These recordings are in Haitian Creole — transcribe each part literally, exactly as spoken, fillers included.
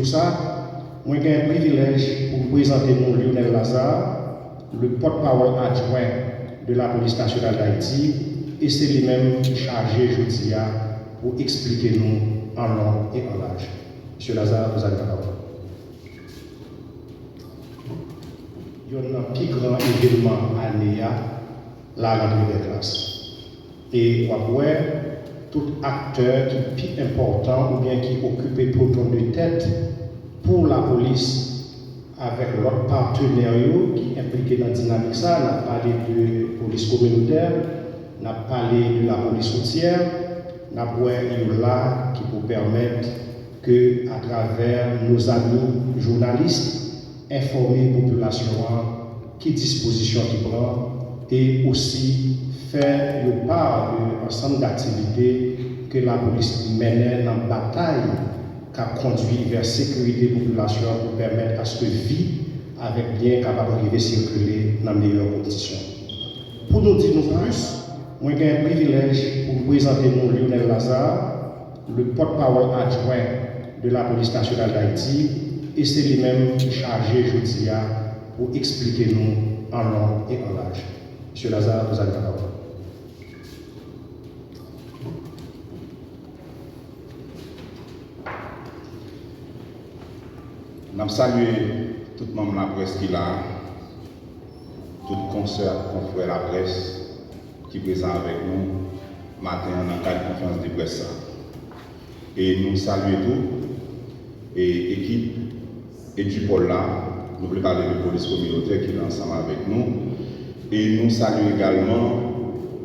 Sa, mwen gen privilèj pou m prezante nou Lionel Lazarre, le porte-parole adjoint de la Police Nationale d'Haïti, e se li menm ki chaje jodi a pou eksplike nou an long e an laj. Mesye Lazarre, vous avez la parole. Yonn nan pi gran evènman ane a, la rantre dè klas. E w ap wè, tout aktè ki pi enpòtan oubyen ki okipe ploton de tèt pou lapolis avèk lòt patenè yo ki enplike nan dinamik sa, n ap pale de polis kominotè, n ap pale de lapolis woutyè, n ap wè yo la ki pou pèmèt ke, atravè nos amis journalistes, enfòme popilasyon an ki dispozisyon ki pran e osi fè yo pa de ansanm daktivite ke lapolis mennen nan batay k ap kondui vè sekirite popilasyon an pou pèmèt aske vi avèk byen kapab rive sikile nan meyè kondisyon. Pou nou di nou plis, mwen gen privilèj pou m prezante nou Lionel Lazarre, le porte-parole adjoint de la Police Nationale d'Haïti, e se li menm ki chaje jodi a pou eksplike nou an long e an laj. Mesye Lazarre, vous avez la parole. N ap salye tout manm laprès ki la a, tout konsè ak konfrè laprès ki prezan avèk nou maten an nan kad konferans de près sa. E nou salye tou, e, ekip Edupol la, nou vle pale de polis kominotè ki la ansanm avèk nou. E nou salye egalman,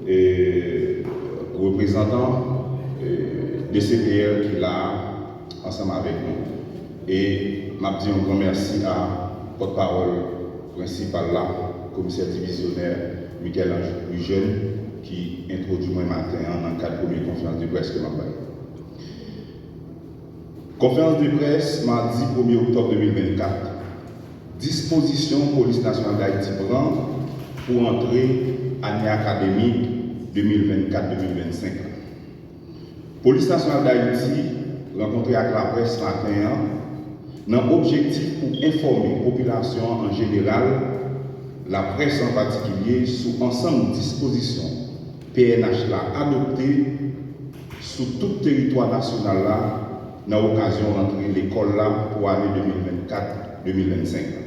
e, reprezantan, e, D C P R ki la ansanm avèk nou. E m ap di yon gran mèsi a pòtpawòl prensipal la, komisè divizyonè Michel-Ange Eugène, ki entwodui mwen maten an nan kad premye konferans de près ke m ap bay. Konferans de près madi premye oktòb de mil vennkat. Dispozisyon Polis Nasyonal Dayiti pran pou antre ane akademik de mil vennkat de mil vennsenk la. Polis Nasyonal Dayiti rankontre ak laprès maten an nan objektif pou enfòme popilasyon an an jeneral, laprès an patikilye, sou ansanm dispozisyon P N H la adopte sou tout teritwa nasyonal la nan okazyon rantre lekòl la pou ane de mil vennkat de mil vennsenk la.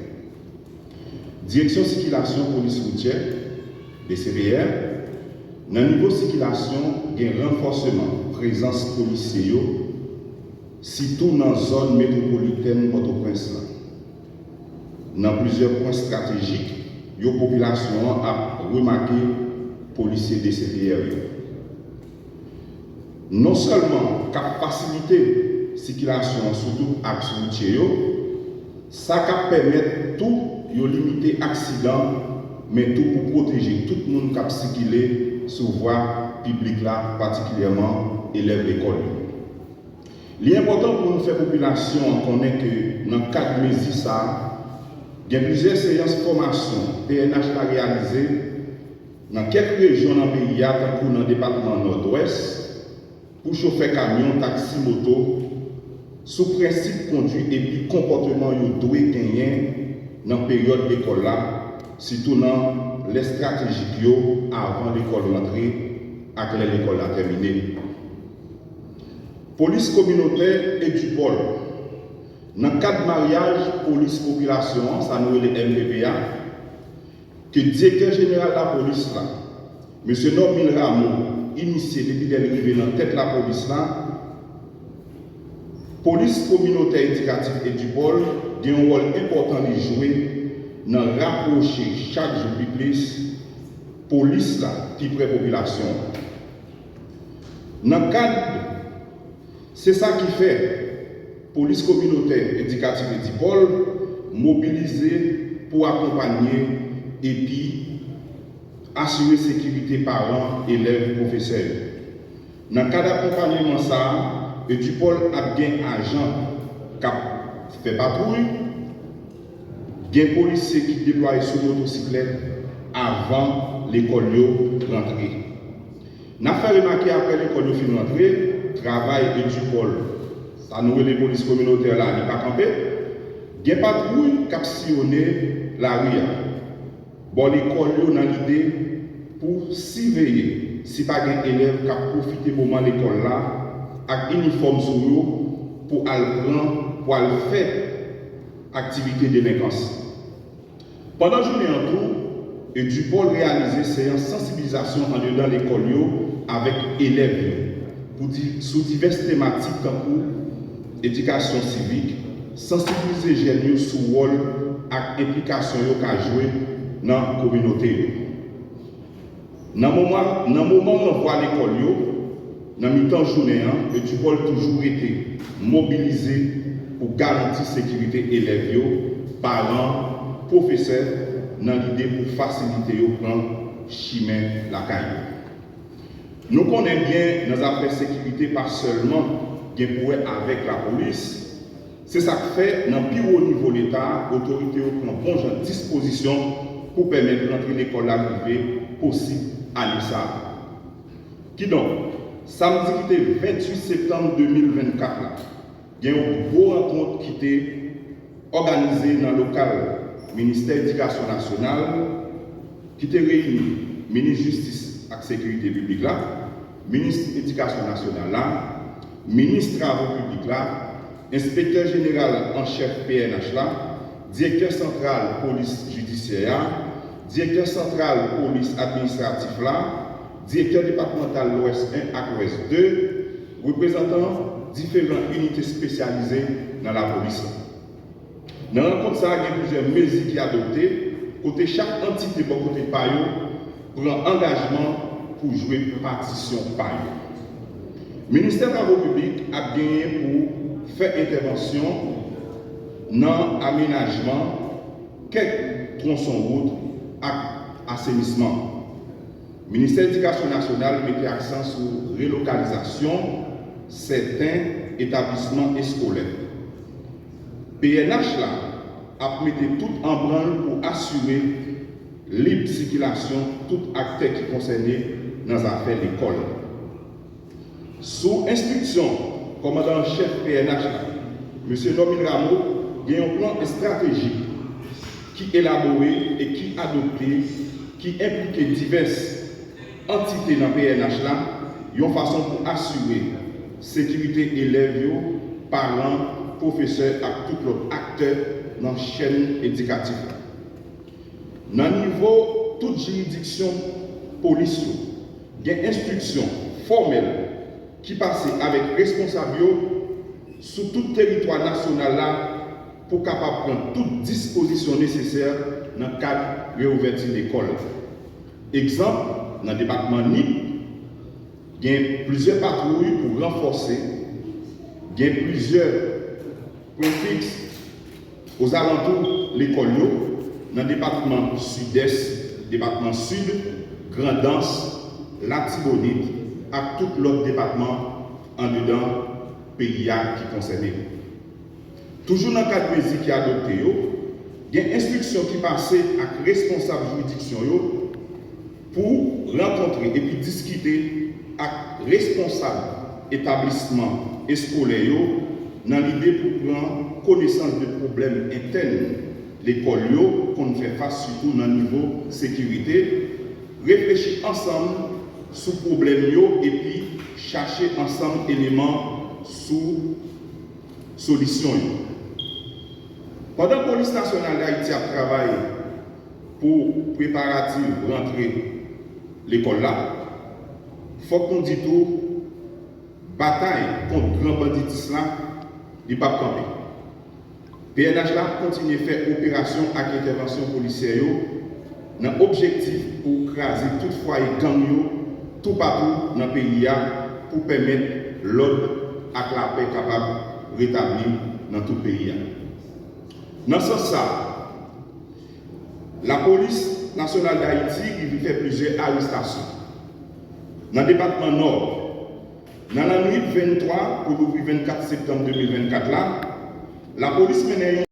Direksyon Sikilasyon Polis Woutyè, D C P R, nan nivo sikilasyon gen ranfòseman prezans polisye yo, sitou nan zòn metwopolitèn Pòtoprens lan. Nan plizyè pwen estratejik yo, popilasyon an ap remake polisye D C P R yo. Non sèlman k ap fasilite sikilasyon an sou tout aks woutye yo, sa k ap pèmèt tou yo limite aksidan, men tou pou pwoteje tout moun k ap sikile sou vwa piblik la, patikilyèman elèv lekòl yo. Li enpòtan pou nou fè popilasyon an konnen ke nan kad mezi sa a, gen plizyè seyans fòmasyon P N H la reyalize nan kèk rejyon nan peyi a, tankou nan depatman Nòdwès, pou chofè kamyon, taksi, moto, sou prensip kondui epi konpòteman yo dwe genyen nan peryòd lekòl la, sitou nan lè estratejik yo avan lekòl rantre ak lè lekòl la tèmine. Polis kominotè Edupol, nan kad maryaj polis popilasyon an, sa nou rele M P P a, ke Direktè Jeneral Lapolis la, Mesye Normil Rameau, inisye depi lè l rive nan tèt lapolis la, Polis Kominotè Edikatif Edupol gen yon wòl enpòtan li jwe nan rapwoche chak jou pi plis polis la pi prè popilasyon an. Nan kad, se sa ki fè Polis Kominotè Edikatif Edupol mobilize pou akonpanye epi asire sekirite paran, elèv, pwofesè yo. Nan kad akonpanyeman sa a, Edupol ap gen ajan k ap fè patwouy, gen polisye ki deplwaye sou motosiklèt avan lekòl yo rantre. N ap fè remake, apre lekòl yo fin rantre, travay Edupol, a nou rele polis kominotè la, li pa kanpe. Gen patwouy k ap siyonnen lari a, bò lekòl yo, nan lide pou siveye si pa gen elèv k ap pwofite moman lekòl la ak inifòm sou yo pou al pran, pou al fè aktivite delenkans. Pandan jounen an tou, Edupol reyalize seyans sansibilizasyon andedan lekòl yo avèk elèv yo pou di, sou divès tematik tankou edikasyon sivik, sansibilize jèn yo sou wòl ak enplikasyon yo ka jwe nan kominote yo. Nan moman, nan moman ranvwa lekòl yo, nan mitan jounen an, Edupol toujou rete mobilize pou garanti sekirite elèv yo, paran, pwofesè, nan lide pou fasilite yo pran chimen lakay yo. Nou konnen byen nan zafè sekirite pa sèlman gen pou wè avèk lapolis, se sa k fè, nan pi wo nivo Leta a, otorite yo pran bon jan dispozisyon pou pèmèt rantre lekòl la rive posib ane sa a. Kidonk, samdi ki te venntuit septanm de mil vennkat la, gen yon gwo rankont ki te òganize nan lokal Ministè Edikasyon Nasyonal, ki te reyini Minis Jistis ak Sekirite Piblik la, Minis Edikasyon Nasyonal la, Minis Travo Piblik la, Enspektè Jeneral an Chèf P N H la, Direktè Santral Polis Jidisyè a, Direktè Santral Polis Administratif la, Direktè Depatmantal Lwès en ak Lwès de, reprezantan diferan inite espesyalize nan lapolis la. Nan rankont sa a, gen plizyè mezi ki adopte, kote chak antite bò kote pa yo pran angajman pou jwe patisyon pa yo. Ministè Travo Piblik ap genyen pou fè entèvansyon nan amenajman kèk twonson wout ak asenisman. Ministè Edikasyon Nasyonal mete aksan sou relokalizasyon sèten etablisman eskolè. P N H la ap mete tout an branl pou asire lib sikilasyon tout aktè ki konsène nan zafè lekòl. Sou enstriksyon kòmandan an chèf P N H la, mesye Normil Rameau, gen yon plan estratejik ki elabore e ki adopte, ki enplike divès antite nan P N H la, yon fason pou asire sekirite elèv yo, paran, pwofesè ak tout lòt aktè nan chèn edikatif la. Nan nivo tout jiridiksyon polis yo, gen enstriksyon fòmèl ki pase avèk responsab yo sou tout teritwa nasyonal la pou kapab pran tout dispozisyon nesesè nan kad reouvèti lekòl la. Egzanp, nan depatman Nip, gen plizyè patwouy pou ranfòse, gen plizyè pwen fiks ozalantou lekòl yo nan depatman Sidès, depatman Sid, Grandans, Latibonit ak tout lòt depatman andedan peyi a ki konsène. Toujou nan kad mezi ki adopte yo, gen enstriksyon ki pase ak responsab jiridiksyon yo pou rankontre epi diskite ak responsab etablisman eskolè yo nan lide pou pran konesans de pwoblèm entèn lekòl yo konn fè fas, sitou nan nivo sekirite, reflechi ansanm sou pwoblèm yo epi chache ansanm eleman sou solisyon yo. Pandan Polis Nasyonal d Ayiti ap travay pou preparatif rantre lekòl la, fòk nou di tou, batay kont gran banditis la, li p ap kanpe. P N H la ap kontinye fè operasyon ak entèvansyon polisyè yo nan objektif pou kraze tout fwaye gang yo toupatou nan peyi a pou pèmèt lòd ak lapè kapab retabli nan tout peyi a. Nan sans sa a, Lapolis Nasyonal d Ayiti rive fè plizyè arestasyon. Nan depatman Nò, nan lannwit venntwa pou louvri vennkat septanm de mil vennkat la, lapolis mennen yon